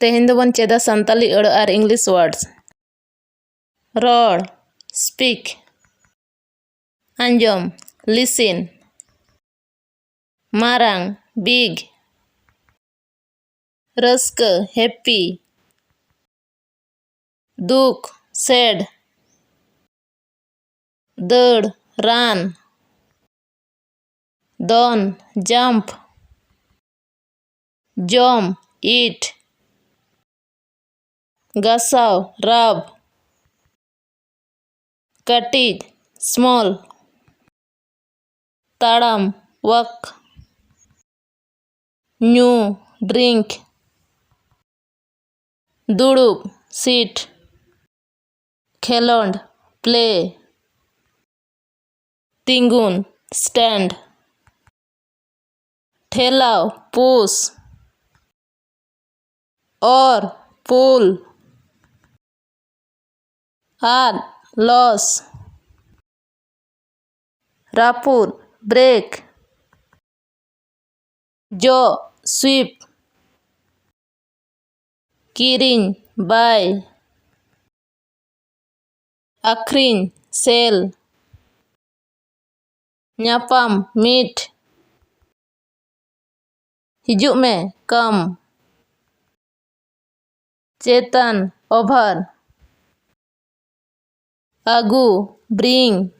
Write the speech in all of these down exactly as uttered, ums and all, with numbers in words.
ᱛᱮᱦᱮᱧ ᱫᱚᱵᱚᱱ ᱪᱮᱫᱟ ᱥᱟᱱᱛᱟᱞᱤ ᱟᱹᱲᱟᱹ ᱟᱨ English words᱾ ᱨᱚᱲ, speak᱾ ᱟᱸᱡᱚᱢ, listen᱾ ᱢᱟᱨᱟᱝ, big᱾ ᱨᱟᱹᱥᱠᱟᱹ, happy᱾ ᱫᱩᱠ, sad᱾ ᱫᱟᱹᱲ, run᱾ ᱫᱚᱱ, jump᱾ ᱡᱚᱢ, eat᱾ ᱜᱟᱥᱟᱣ, rub᱾ ᱠᱟᱹᱴᱤᱡ, small᱾ ᱛᱟᱲᱟᱢ, walk᱾ ᱧᱩ, drink᱾ ᱫᱩᱲᱩᱵ, sit᱾ ᱠᱷᱮᱞᱳᱸᱰ, play᱾ ᱛᱤᱸᱜᱩᱱ, stand᱾ ᱴᱷᱮᱞᱟᱣ, push᱾ ᱚᱨ, pull᱾ ᱟᱫ, loss᱾ ᱨᱟᱹᱯᱩᱫ, break᱾ ᱡᱚᱜ, sweep᱾ ᱠᱤᱨᱤᱧ, buy᱾ ᱟᱹᱠᱷᱨᱤᱧ, sell᱾ ᱧᱟᱯᱟᱢ, meet᱾ ᱦᱤᱡᱩᱜ ᱢᱮ, come᱾ ᱪᱮᱛᱟᱱ, over᱾ ᱟᱹᱜᱩ, bring᱾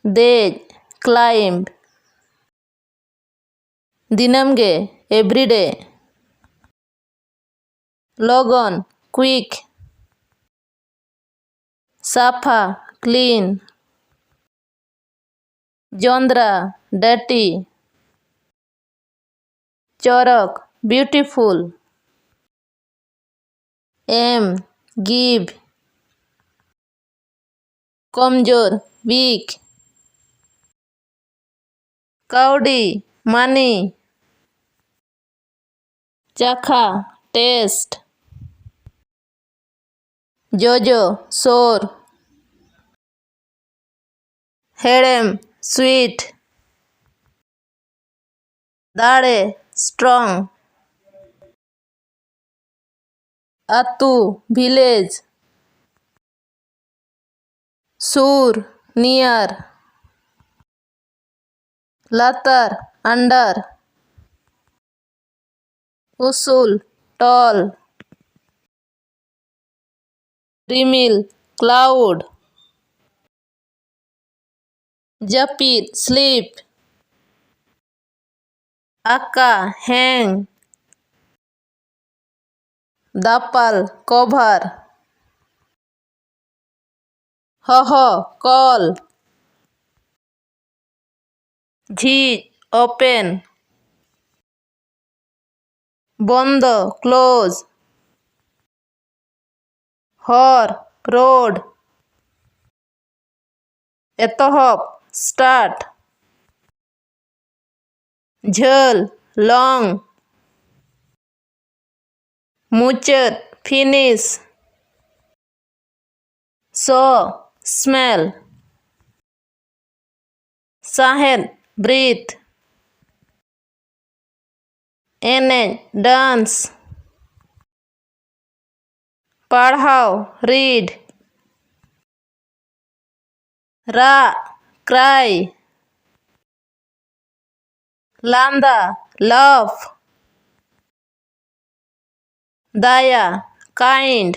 ᱫᱮᱡ, climb᱾ ᱫᱤᱱᱟᱹᱢ ᱜᱮ, everyday᱾ ᱞᱚᱜᱚᱱ, quick᱾ ᱥᱟᱯᱷᱟ, clean᱾ ᱡᱚᱸᱫᱽᱨᱟ, dirty᱾ ᱪᱚᱨᱚᱠ, beautiful᱾ ᱮᱢ, give᱾ ᱠᱚᱢᱡᱳᱨ, weak᱾ ᱠᱟᱹᱣᱰᱤ, money᱾ ᱪᱟᱠᱷᱟ, taste᱾ ᱡᱚᱡᱚ, sour᱾ ᱦᱮᱲᱮᱢ, sweet᱾ ᱫᱟᱲᱮ, strong᱾ ᱟᱹᱛᱩ, village. ᱥᱩᱨ, near. ᱞᱟᱛᱟᱨ, under. ᱩᱥᱩᱞ, tall. ᱨᱤᱢᱤᱞ, cloud. ᱡᱟᱹᱯᱤᱫ, sleep. ᱟᱠᱟ, hang. ᱫᱟᱯᱟᱞ, cover. ᱦᱚᱦᱚ, call. ᱡᱷᱤᱡ, open. ᱵᱚᱱᱫᱚ, close. ᱦᱚᱨ, road. ᱮᱛᱚᱦᱚᱵ, start. ᱡᱷᱟᱹᱞ, long. ᱢᱩᱪᱟᱹᱫ, finish. ᱥᱚ, smell. ᱥᱟᱦᱮᱫ, breath. ᱮᱱᱮᱡ, dance. ᱯᱟᱲᱦᱟᱣ, read. ᱨᱟᱜ, cry. ᱞᱟᱸᱫᱟ, laugh. ᱫᱟᱭᱟ, kind.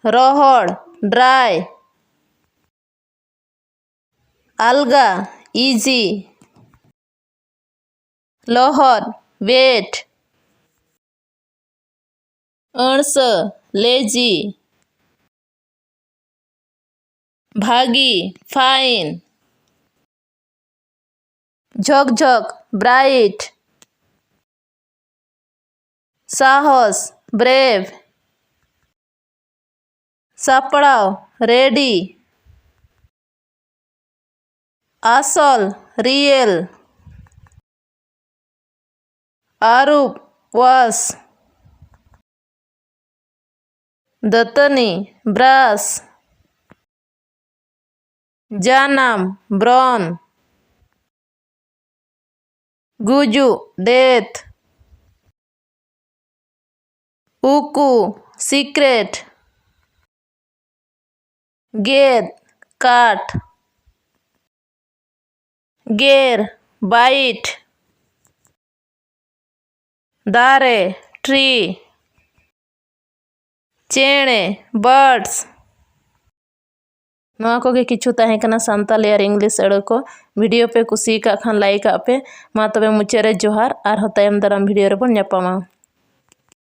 ᱨᱚᱦᱚᱲ, dry. ᱟᱞᱜᱟ, easy. ᱞᱚᱦᱚᱫ, wet. ᱟᱹᱲᱥᱟᱹ, lazy. ᱵᱷᱟᱹᱜᱤ, fine. ᱡᱷᱚᱠ ᱡᱷᱚᱠ, bright. ᱥᱟᱦᱚᱥ, brave. ᱥᱟᱯᱲᱟᱣ, ready. ᱟᱥᱚᱞ, real. ᱟᱹᱨᱩᱵ, wash. ᱫᱟᱹᱛᱟᱹᱱᱤ, brush. ᱡᱟᱱᱟᱢ, born. ᱜᱩᱡᱩᱜ, death. ᱩᱠᱩ, secret᱾ ᱜᱮᱫ, cut᱾ ᱜᱮᱨ, bite᱾ ᱫᱟᱨᱮ, tree᱾ ᱪᱮᱬᱮ, birds᱾ ᱱᱚᱣᱟ ᱠᱚᱜᱮ ᱠᱤᱪᱷᱩ ᱛᱟᱦᱮᱸ ᱠᱟᱱᱟ ᱥᱟᱱᱛᱟᱞᱤ ᱟᱨ English ᱟᱹᱲᱟᱹ ᱠᱚ᱾ ᱵᱷᱤᱰᱤᱭᱳ ᱯᱮ ᱠᱩᱥᱤ ᱟᱠᱟᱫ ᱠᱷᱟᱱ like ᱟᱜ ᱯᱮ᱾ ᱢᱟ ᱛᱚᱵᱮ ᱢᱩᱪᱟᱹᱫ ᱨᱮ ᱡᱚᱦᱟᱨ, ᱟᱨᱦᱚᱸ ᱛᱟᱭᱚᱢ ᱫᱟᱨᱟᱢ ᱵᱷᱤᱰᱤᱭᱳ ᱨᱮᱵᱚᱱ ᱧᱟᱯᱟᱢᱟ᱾